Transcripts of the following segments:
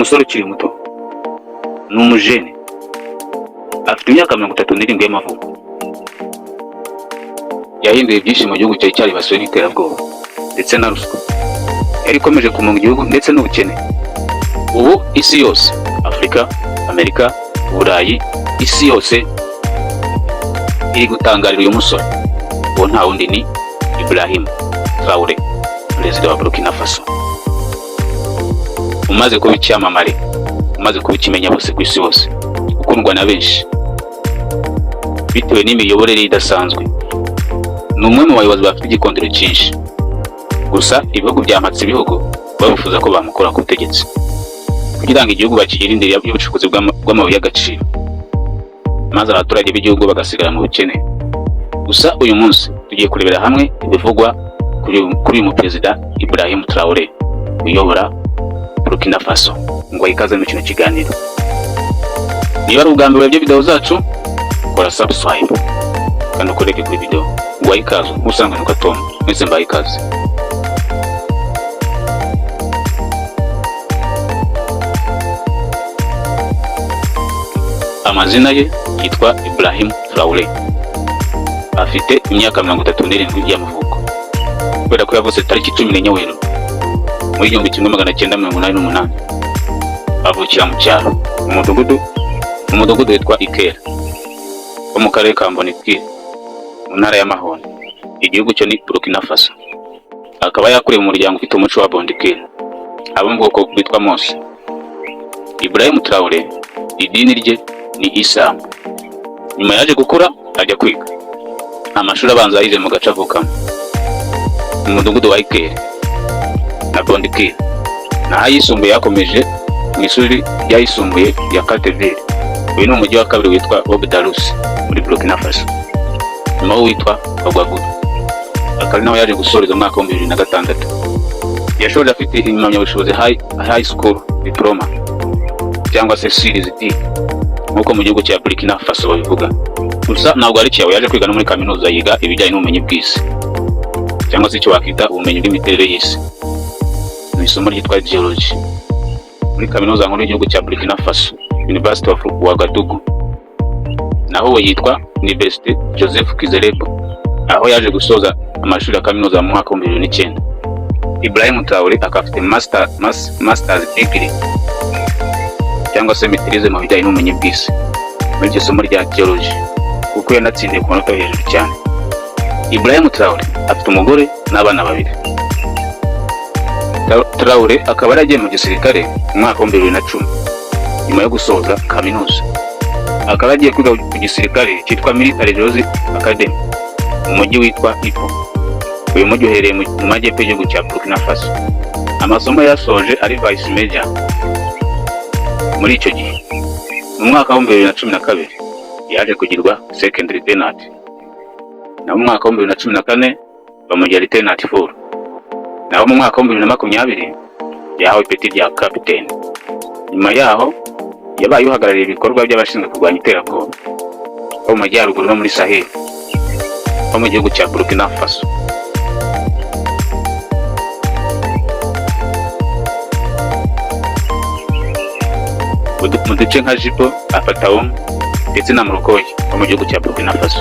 Umusore ukiri muto, ni umujene, afite imyaka 37 y'amavuko. Yahinduye byinshi mu gihugu cyari cyaribasiwe n'iterabwoba ndetse na ruswa yari ikomeje kumunga igihugu ndetse n'ubukene. Ubu isi yose, Afurika, Amerika, Uburayi, isi yose iri gutangarira uyu musore. Uwo nta wundi ni Ibrahim Traore, perezida wa Burkina Faso, umaze kuba icyamamare, umaze kuba ikimenya bose ku isi hose, ukundwa na benshi bitewe n'imiyoborere ye idasanzwe. Ni umwe mu bayobozi bafite igikundiro cyinshi. Gusa ibihugu byampatse ibihugu babifuza ko bamukura ku butegetsi kugira ngo igihugu bakigire indiri y'ubucukuzi bw'amabuye y'agaciro, maze abaturage b'igihugu bagasigara mu bukene. Gusa uyu munsi tugiye kurebera hamwe ibivugwa kuri uyu muperezida Ibrahim Traore uyobora Burkina Faso. Ngo ikaze muri kino kiganiro. Niba ari ubwa mbere urebye video zacu, kora subscribe kandi ukore like kuri video. Ngo ikaze nkusanga nuka Tom, mwese mbaye ikaze. Amazina ye yitwa Ibrahim Traore, afite imyaka 37 y'amavuko, kubera ko yavutse tariki 14 Werurwe muri 1988. Avukira mu cyaro, mu mudugudu witwa Ikera wo mu karere ka Mbonikire, mu ntara ya Mahone. Igihugu cyo ni Burkina Faso. Akaba yakuriye mu muryango ufite umuco wa Bondikire, abo mu bwoko bwitwa Mose. Ibrahim Traore idini rye ni Islam. Nyuma yaje gukura ajya kwiga amashuri abanza, yize mu gace avukamo, mu mudugudu wa Ikere na Bondikire, naho ayisumbuye yakomeje mu ishuri ryayisumbuye rya Kateville. Uyu ni umujyi wa kabiri witwa Bobdarus muri Burkina Faso, nyuma witwa Ouagadougou, akaba ari naho yaje gusoreza umwaka wa 2006. Yashoje afite impamyabushobozi high school diploma cyangwa se Series D nk'uko mu gihugu cya Burkina Faso babivuga. Gusa ntabwo ari cyawe, yaje kwiga no muri kaminuza, yiga ibijyanye n'ubumenyi bw'isi cyangwa se icyo wakita ubumenyi bw'imiterere y'isi, mu isomo ryitwa geology, muri kaminuza nkuru y'igihugu cya Burkina Faso, University of Ouagadougou, naho we yitwa Université Joseph Kizerebo, aho yaje gusoza amashuri ya kaminuza mu mwaka wa 2009. Ibrahim Traore akaba afite masters degree cyangwa se maîtrise mu bijyanye n'ubumenyi bw'isi muri iryo somo rya geology, kuko yanatsindiye ku manota yo hejuru cyane. Ibrahim Traore afite umugore n'abana babiri. Traore akaba yaragiye mu gisirikare mu mwaka wa 2010 nyuma yo gusoza kaminuza. Akaba yagiye kwiga ku gisirikare cyitwa Military Joseph Academy mu mujyi witwa Ipo. Uyu mujyi uherereye mu majyepfo y'igihugu cya Burkina Faso. Amasomo yasoje ari vice major muri icyo gihe. Mu mwaka wa 2012 yaje kugirwa second lieutenant, naho mu mwaka wa 2014 bamugira lieutenant full, naho mu mwaka wa 2020 yahawe ipeti rya captain. Nyuma yaho yabaye uhagarariye ibikorwa by'abashinzwe kurwanya iterabwoba bo mu majyaruguru no muri Sahel ho mu gihugu cya Burkina Faso. Mu duce nka Jipo, Afatawom ndetse na Murukoyi ho mu gihugu cya Burkina Faso.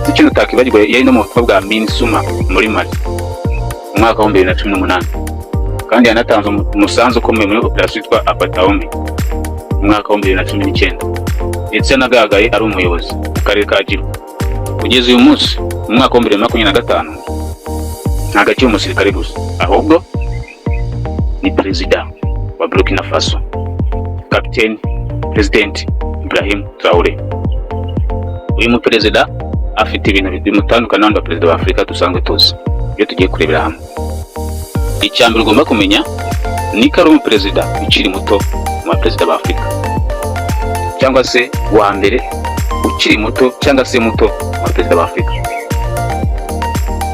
Ikintu utakibagirwa, yari no mu butumwa bwa MINUSMA muri Mali mu mwaka wa 2018, kandi yanatanze umusanzu ukomeye muri operasiyo yitwa Afatawom mu mwaka wa 2019, ndetse yanagaragaye ari umuyobozi mu karere ka Djibo. Kugeza uyu munsi, mu mwaka wa 2025, ntabwo akiri umusirikare gusa, ahubwo ni perezida wa Burkina Faso, Captain President Ibrahim Traore. Uyu muperezida afite ibintu bimutandukana n'abandi baperezida ba Afurika dusanzwe tuzi, ibyo tugiye kurebera hamwe. Icya mbere ugomba kumenya ni ko ari umuperezida ukiri muto mu baperezida ba Afurika, cyangwa se wa mbere ukiri muto cyangwa se muto mu baperezida ba Afurika,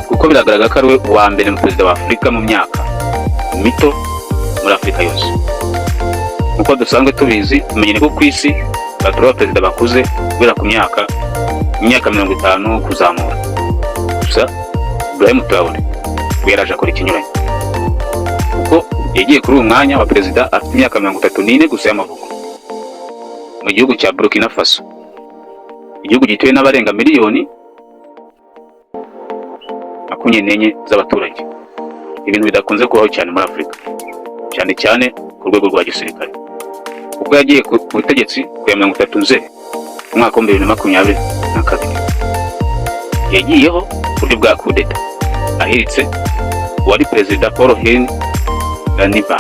kuko biragaragara ko ari we wa mbere mu perezida wa Afurika mu myaka mito muri Afurika yose. Nk'uko dusanzwe tubizi, tumenyere ko ku isi batora abaperezida bakuze guhera ku myaka 50 kuzamura. Gusa Ibrahim Traore we yaraje akora ikinyuranye, kuko Yagiye kuri uyu mwanya wa perezida afite imyaka 34 gusa y'amavuko, mu gihugu cya Burkina Faso, igihugu gituwe n'abarenga miliyoni 24 z'abaturage, ibintu bidakunze kubaho cyane muri Afurika, cyane cyane ku rwego rwa gisirikare, kuko yagiye ku butegetsi ku ya 30 Nzeri mu mwaka wa 2022. Yagiyeho ku buryo bwa kudeta, ahiritse uwari perezida Paul Henri Damiba.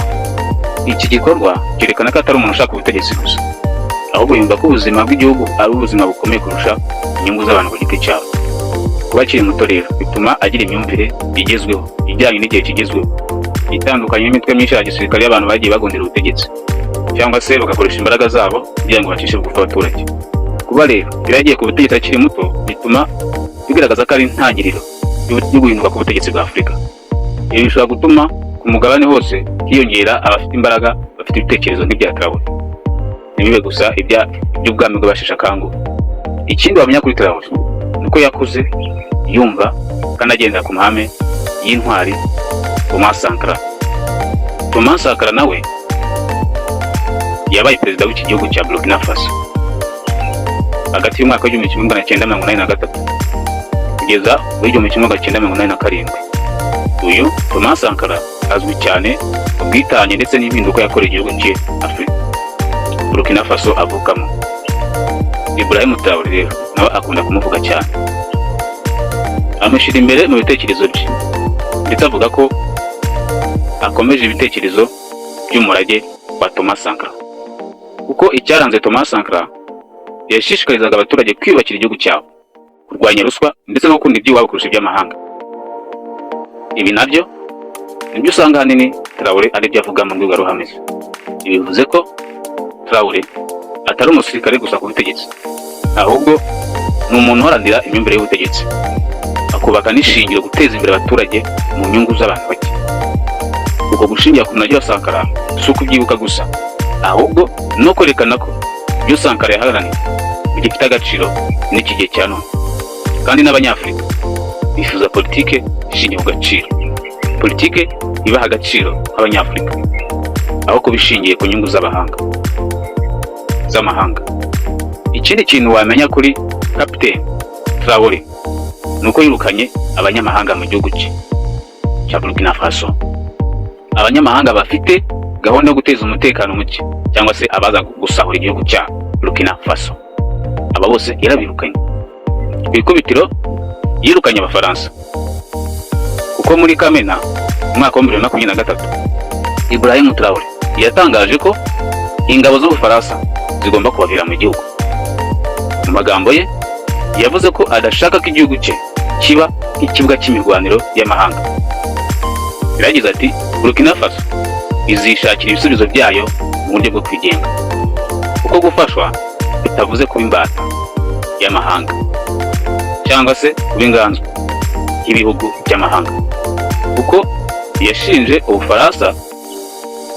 Iki gikorwa cyerekana ko atari umuntu ushaka ubutegetsi gusa, ahubwo yumva ko ubuzima bw'igihugu ari ubuzima bukomeye kurusha inyungu z'abantu ku giti cyabo. Kuba akiri muto rero bituma agira imyumvire igezweho, ijyanye n'igihe kigezweho, itandukanye n'imitwe myinshi ya gisirikare y'abantu bagiye bagundira ubutegetsi cyangwa se bagakoresha imbaraga zabo kugira ngo bacishe bugufi abaturage. Kuba rero yari yagiye ku butegetsi akiri muto bituma bigaragaza ko ari intangiriro yo guhinduka k'ubutegetsi bwa Afurika. Ibi bishobora gutuma ku mugabane hose hiyongera abafite imbaraga, bafite ibitekerezo nk'ibya Traore, ntibibe gusa iby'ubwami bw'abasheshe akanguhe. Ikindi wamenya kuri Traore ni uko yakuze yumva kandi agendera ku mahame y'intwari Thomas Sankara. Thomas Sankara nawe yabaye perezida w'iki gihugu cya Burkina Faso hagati y'umwaka wa 1983 kugeza muri 1987. Uyu Thomas Sankara azwi cyane mu bwitange ndetse n'impinduka yakoreye igihugu cye Afurika, Burkina Faso avukamo. Ibrahim Traore rero nawe akunda kumuvuga cyane, amushyira imbere mu bitekerezo bye, ndetse avuga ko akomeje ibitekerezo by'umurage wa Thomas Sankara, kuko icyaranze Thomas Sankara, yashishikarizaga abaturage kwiyubakira igihugu cyabo, kurwanya ruswa ndetse no gukunda iby'iwabo kurusha iby'amahanga. Ibi nabyo nibyo usanga ahanini Traore aribyo avuga mu mbwirwaruhame ze. Ibi bivuze ko Traore atari umusirikare gusa ku butegetsi, ahubwo ni umuntu uharanira imyumvire y'ubutegetsi, akubaka n'ishingiro guteza imbere abaturage mu nyungu z'abantu bake. Uko gushingira ku murage wa Sankara si ukubyibuka gusa, ahubwo no kwerekana ko ibyo Sankara yaharaniye bigifite agaciro n'iki gihe cya none, kandi n'Abanyafurika bifuza politike ishingiye ku gaciro, politike ibaha agaciro nk'Abanyafurika, aho kuba ishingiye ku nyungu z'amahanga. Ikindi kintu wamenya kuri Kapiteni Traore ni uko yirukanye abanyamahanga mu gihugu cye cya Burkina Faso, abanyamahanga bafite gahunda yo guteza umutekano muke cyangwa se abaza gusahura igihugu cya Burkina Faso. Aba bose yarabirukanye. Ku ikubitiro yirukanye Abafaransa, kuko muri Kamena umwaka wa 2023 Ibrahim Traore yatangaje ko ingabo z'Ubufaransa zigomba kubavira mu gihugu. Mu magambo ye yavuze ko adashaka ko igihugu cye kiba nk'ikibuga cy'imirwaniro y'amahanga. Yaragize ati: "Burkina Faso izishakira ibisubizo byayo mu buryo bwo kwigenga, kuko gufashwa bitavuze kuba imbata y'amahanga cyangwa se kuba inganzwa y'ibihugu by'amahanga", kuko yashinje Ubufaransa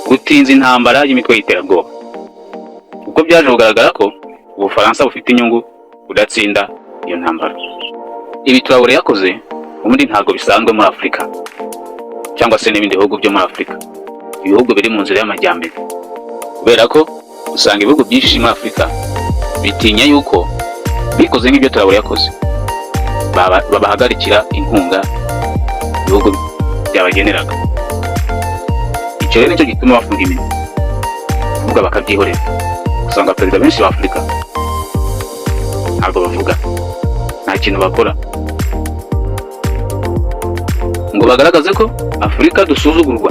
gutinza intambara y'imitwe y'iterabwoba, kuko byaje kugaragara ko Ubufaransa bufite inyungu kudatsinda iyo ntambara. Ibi Traore yakoze ubundi ntabwo bisanzwe muri Afurika cyangwa se n'ibindi bihugu byo muri Afurika, ibihugu biri mu nzira y'amajyambere, kubera ko usanga ibihugu byinshi muri Afurika bitinya yuko bikoze nk'ibyo Traore yakoze babahagarikira inkunga ibihugu byabageneraga. Icyo rero nicyo gituma bafunga iminwa, kuvuga bakabyihorera. Usanga perezida benshi ba Afurika ntabwo bavuga, nta kintu bakora ngo bagaragaze ko Afurika dusuzugurwa,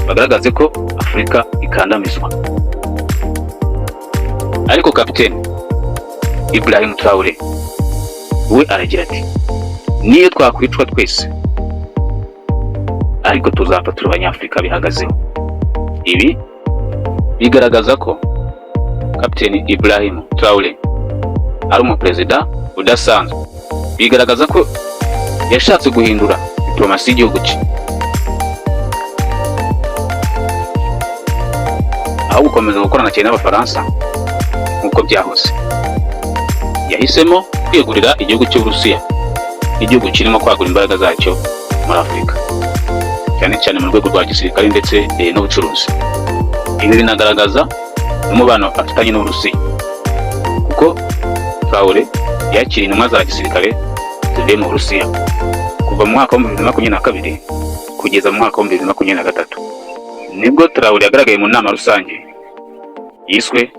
bagaragaze ko Afurika ikandamizwa. Ariko Kapitene Ibrahim Traore we aragira ati: "Niyo twakwicwa twese, ariko tuzapfa turi Abanyafurika bihagazeho." Ibi bigaragaza ko Kapiteni Ibrahim Traore ari umuperezida udasanzwe, bigaragaza ko yashatse guhindura diplomasi y'igihugu cye, aho gukomeza gukorana cyane n'Abafaransa nk'uko byahoze. Yahisemo kwiyegurira igihugu cy'Uburusiya, igihugu kirimo kwagura imbaraga zacyo muri Afurika. cyane cyane mu rwego rwa gisirikare ndetse n'ubucuruzi. Ibi binagaragaza n'umubano afitanye n'Uburusiya, kuko Traore yakiriye intumwa za gisirikare zivuye mu Burusiya kuva mu mwaka wa 2022 kugeza mu mwaka wa 2023. Nibwo Traore yagaragaye mu nama rusange yiswe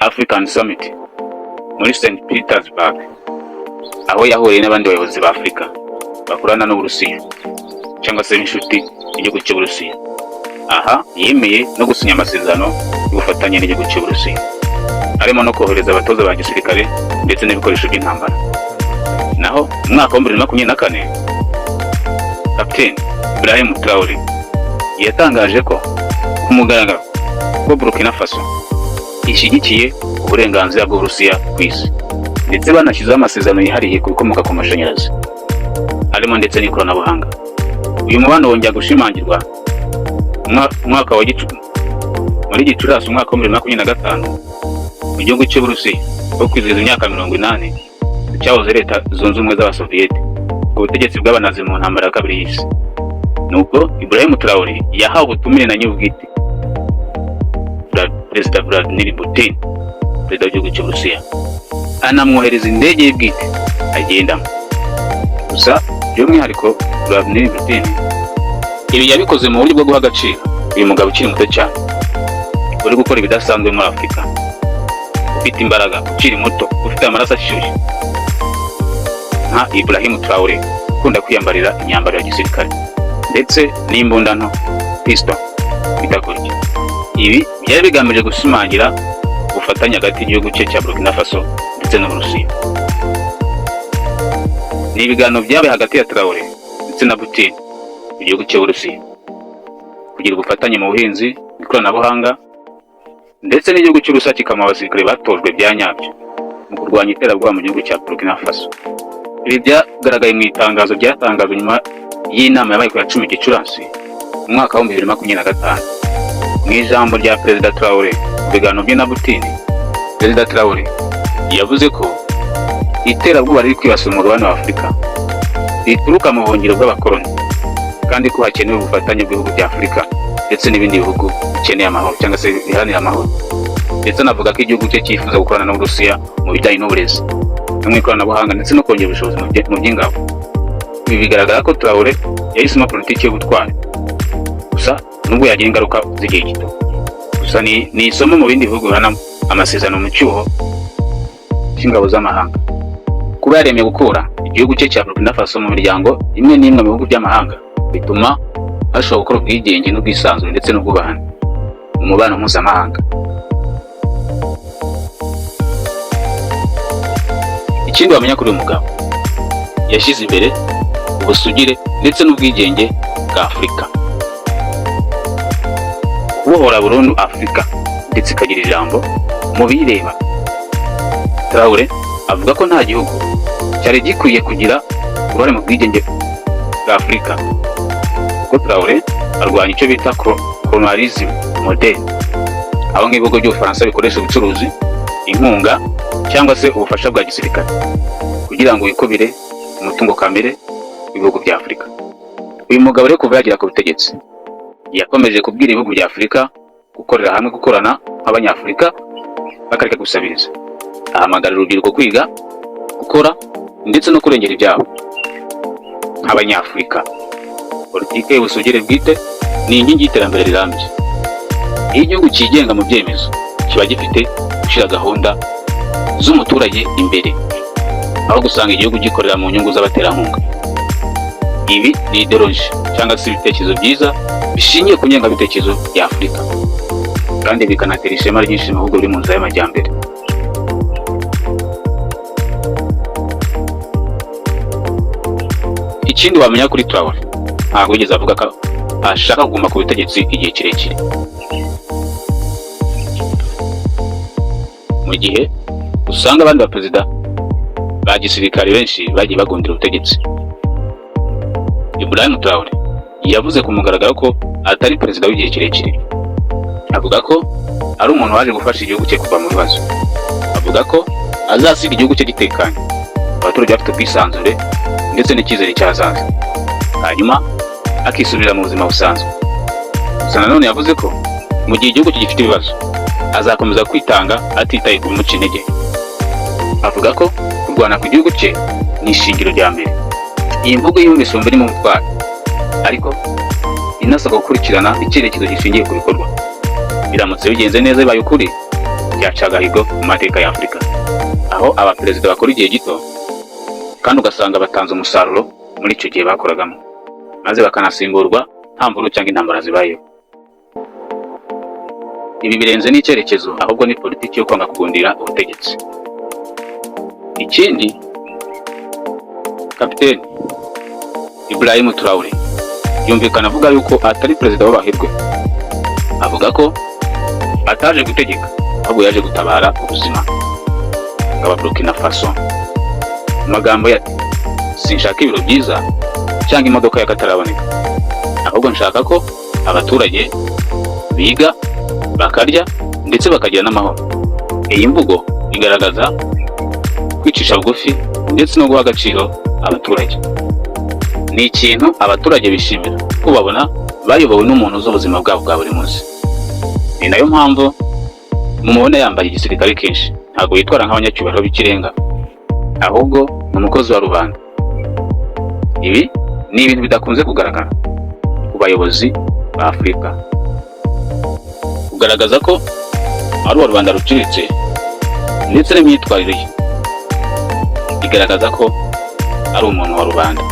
African Summit muri St Petersburg, aho yahuriye n'abandi bayobozi ba Afurika bakorana n'Uburusiya cyangwa se b'inshuti y'igihugu cy'Uburusiya. Aha yemeye no gusinya amasezerano y'ubufatanye n'igihugu cy'Uburusiya, harimo no kohereza abatoza ba gisirikare ndetse n'ibikoresho by'intambara. Naho mu mwaka wa 2024, Kapiteni Ibrahim Traore yatangaje ko ku mugaragaro ko Burkina Faso ishyigikiye uburenganzira bw'Uburusiya ku isi, ndetse banashyizeho amasezerano yihariye ku bikomoka ku mashanyarazi, harimo ndetse n'ikoranabuhanga. Uyu mubano wongera gushimangirwa mu mwaka wa muri Gicurasi umwaka wa 2025 mu gihugu cy'Uburusiya, wo kwizihiza imyaka 80 cyahoze Leta Zunze Ubumwe z'Abasoviyete ku butegetsi bw'Abanazi mu ntambara ya kabiri y'isi. Nuko Ibrahim Traore yahawe ubutumire na nyir'ubwite Perezida Vladimir Putin, perezida w'igihugu cy'Uburusiya, anamwohereza indege ye bwite agendamo. Gusa by'umwihariko Vladimir Putin ibi yabikoze mu buryo bwo guha agaciro uyu mugabo ukiri muto cyane uri gukora ibidasanzwe muri Afurika, ufite imbaraga, ukiri muto, ufite amaraso ashyushye nka Ibrahim Traore, ukunda kwiyambarira imyambaro ya gisirikare ndetse n'imbunda nto, pistol bita gutya. Ibi byari bigamije gushimangira ubufatanye hagati y'igihugu cye cya Burkina Faso ndetse n'Uburusiya. Ni ibiganiro byabaye hagati ya Traore ndetse na Putin mu gihugu cy'Uburusiya, kugira ubufatanye mu buhinzi, ikoranabuhanga, ndetse n'igihugu cy'Uburusiya kikamuha abasirikare batojwe bya nyabyo mu kurwanya iterabwoba mu gihugu cya Burkina Faso. Ibi byagaragaye mu itangazo ryatangajwe nyuma y'inama yabaye ku ya 10 Gicurasi mu mwaka wa 2025. Mu ijambo rya Perezida Traore mu biganiro bye na Putin, Perezida Traore yavuze ko iterabwoba riri kwibasira umugabane wa Afurika rituruka mu buhungiro bw'abakoloni, kandi ko hakenewe ubufatanye bw'ibihugu bya Afurika ndetse n'ibindi bihugu bikeneye amahoro cyangwa se biharanira amahoro. Ndetse anavuga ko igihugu cye cyifuza gukorana n'Uburusiya mu bijyanye n'uburezi no mu ikoranabuhanga ndetse no kongera ubushobozi mu by'ingabo. Ibi bigaragara ko Traore yahisemo politiki y'ubutwari, gusa nubwo yagira ingaruka z'igihe gito. Gusa ni isomo mu bindi bihugu bihana amasezerano mu cyuho cy'ingabo z'amahanga. Kuba yaremeye gukura igihugu cye cya Burkina Faso mu miryango imwe n'imwe mu bihugu by'amahanga bituma hashobora gukora ubwigenge n'ubwisanzure ndetse n'ubwubahane mu mubano mpuzamahanga. Ikindi wamenya kuri uyu mugabo, yashyize imbere ubusugire ndetse n'ubwigenge bwa Afurika, kubohora burundu Afurika ndetse ikagira ijambo mu biyireba. Traore avuga ko nta gihugu cyari gikwiye kugira uruhare mu bwigenge bwa Afurika, kuko Traore arwanya icyo bita colonialism model, aho nk'ibihugu by'Ubufaransa bikoresha ubucuruzi, inkunga cyangwa se ubufasha bwa gisirikare kugira ngo wikubire umutungo kamere w'ibihugu bya Afurika. Uyu mugabo rero kuva yagera ku butegetsi yakomeje kubwira ibihugu bya Afurika gukorera hamwe, gukorana nk'Abanyafurika, bakareka gusabiriza. Ahamagarira urubyiruko kwiga, gukora ndetse no kurengera ibyabo nk'Abanyafurika. Politike y'ubusugire bwite ni inkingi y'iterambere rirambye. Iyo igihugu cyigenga mu byemezo, kiba gifite gushyira gahunda z'umuturage imbere, aho gusanga igihugu gikorera mu nyungu z'abaterankunga. Ibi ni idéologie cyangwa se ibitekerezo byiza bishingiye ku ngengabitekerezo ya Afurika, kandi bikanatera ishema ryinshi mu bihugu biri mu nzira y'amajyambere. Ikindi wamenya kuri Traore, ntabwo yigeze avuga ko ashaka kuguma ku butegetsi igihe kirekire, mu gihe usanga abandi baperezida ba gisirikare benshi bagiye bagundira ubutegetsi. Ibrahim Traore yavuze ku mugaragaro ko atari perezida w'igihe kirekire, avuga ko ari umuntu waje gufasha igihugu cye kuva mu bibazo. Avuga ko azasiga igihugu cye gitekanye, abaturage bafite ubwisanzure ndetse n'icyizere cy'ahazaza, hanyuma akisubirira mu buzima busanzwe. Gusa nanone yavuze ko mu gihe igihugu kigifite ibibazo, azakomeza kwitanga atitaye ku bimuca intege. Avuga ko kurwana ku gihugu cye ni ishingiro rya mbere. Iyi mvugo yumvise wumva irimo umutwaro, ariko inasabwa gukurikirana icyerekezo gishingiye ku bikorwa. Biramutse bigenze neza, bibaye ukuri, byaca agahigo mu mateka ya Afurika, aho abaperezida bakora igihe gito kandi ugasanga batanze umusaruro muri icyo gihe bakoragamo, maze bakanasimburwa nta mvururu cyangwa intambara zibayeho. Ibi birenze n'icyerekezo, ahubwo ni politiki yo kwanga kugundira ubutegetsi. Ikindi, Kapiteni Ibrahim Traore yumvikana avuga yuko atari perezida w'abahirwe. Avuga ko ataje gutegeka, ahubwo yaje gutabara ubuzima bw'aba Burkina Faso. Mu magambo ye ati: "Sinshaka ibiro byiza cyangwa imodoka y'akataraboneka, ahubwo nshaka ko abaturage biga, bakarya, ndetse bakagira n'amahoro." Iyi mvugo igaragaza kwicisha bugufi ndetse no guha agaciro abaturage. Ni ikintu abaturage bishimira, ko babona bayobowe n'umuntu uzi ubuzima bwabo bwa buri munsi. Ni nayo mpamvu mumubona yambaye igisirikare kenshi. Ntabwo yitwara nk'abanyacyubahiro b'ikirenga, ahubwo ni umukozi wa rubanda. Ibi ni ibintu bidakunze kugaragara ku bayobozi ba Afurika. Kugaragaza ko ari uwa rubanda ruciriritse, ndetse n'imyitwarire ye igaragaza ko ari umuntu wa rubanda.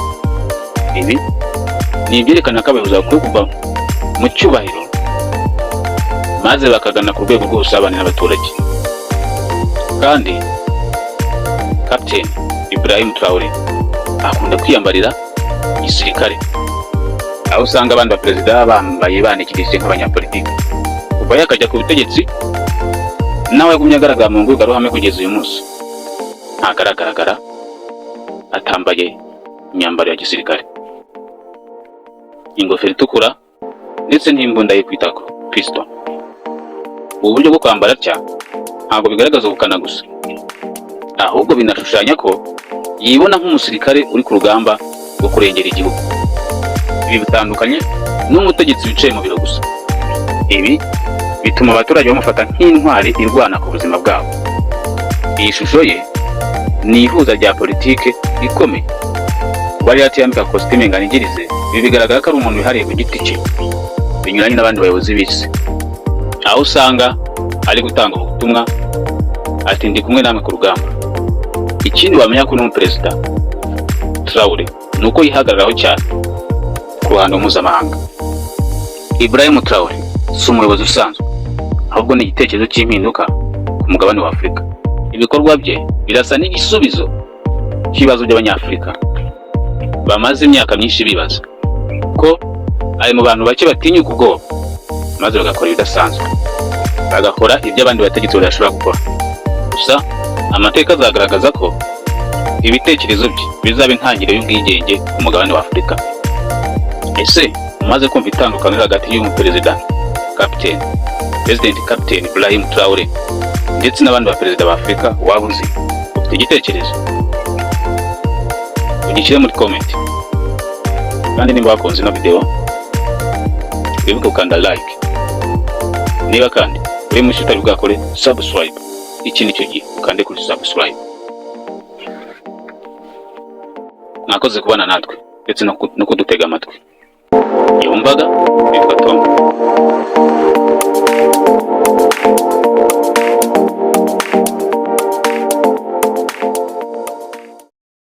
Ibi ni ibyerekana ko abayobozi bakwiye kuva mu cyubahiro maze bakagana ku rwego rw'ubusabane n'abaturage. Kandi Captain Ibrahim Traore akunda kwiyambarira gisirikare, aho usanga abandi baperezida bambaye banikirije nk'abanyapolitiki. Kuva yakajya ku butegetsi, nawe yagumye agaragara mu mbwirwaruhame. Kugeza uyu munsi ntagaragara atambaye imyambaro ya gisirikare, ingofero itukura ndetse n'imbunda ye kwitako, pistol. Ubu buryo bwo kwambara atya ntabwo bigaragaza ubukana gusa, ahubwo binashushanya ko yibona nk'umusirikare uri ku rugamba rwo kurengera igihugu. Ibi bitandukanye n'umutegetsi wicaye mu biro gusa. Ibi bituma abaturage bamufata nk'intwari irwana ku buzima bwabo. Iyi shusho ye ni ihuza rya politike ikomeye. Kuba rero atiyambika kositime ngo anigirize, ibi bigaragara ko ari umuntu wihariye ku giti cye, binyuranye n'abandi bayobozi b'isi, aho usanga ari gutanga ubutumwa ati: "Ndi kumwe namwe ku rugamba." Ikindi wamenya ko n'umuperezida Traore ni uko yihagararaho cyane ku ruhando mpuzamahanga. Ibrahim Traore si umuyobozi usanzwe, ahubwo ni igitekerezo cy'impinduka ku mugabane wa Afurika. Ibikorwa bye birasa n'igisubizo cy'ibibazo by'Abanyafurika bamaze imyaka myinshi bibaza, ko ari mu bantu bake batinyuka ubwoba maze bagakora ibidasanzwe, bagakora ibyo abandi bategetsi badashobora gukora. Gusa amateka azagaragaza ko ibitekerezo bye bizaba intangiriro y'ubwigenge ku mugabane wa Afurika. Ese umaze kumva itandukaniro hagati y'umuperezida Captain, President Captain Ibrahim Traore ndetse n'abandi baperezida ba Afurika waba uzi? Ufite igitekerezo, ugishyire muri comment. Kandi nimba wakunze ino video, wibuke gukanda like. Niba kandi uri mushya utari bwakore subscribe, iki nicyo gihe ukande kuri subscribe. Mwakoze kubana natwe ndetse no kudutega amatwi.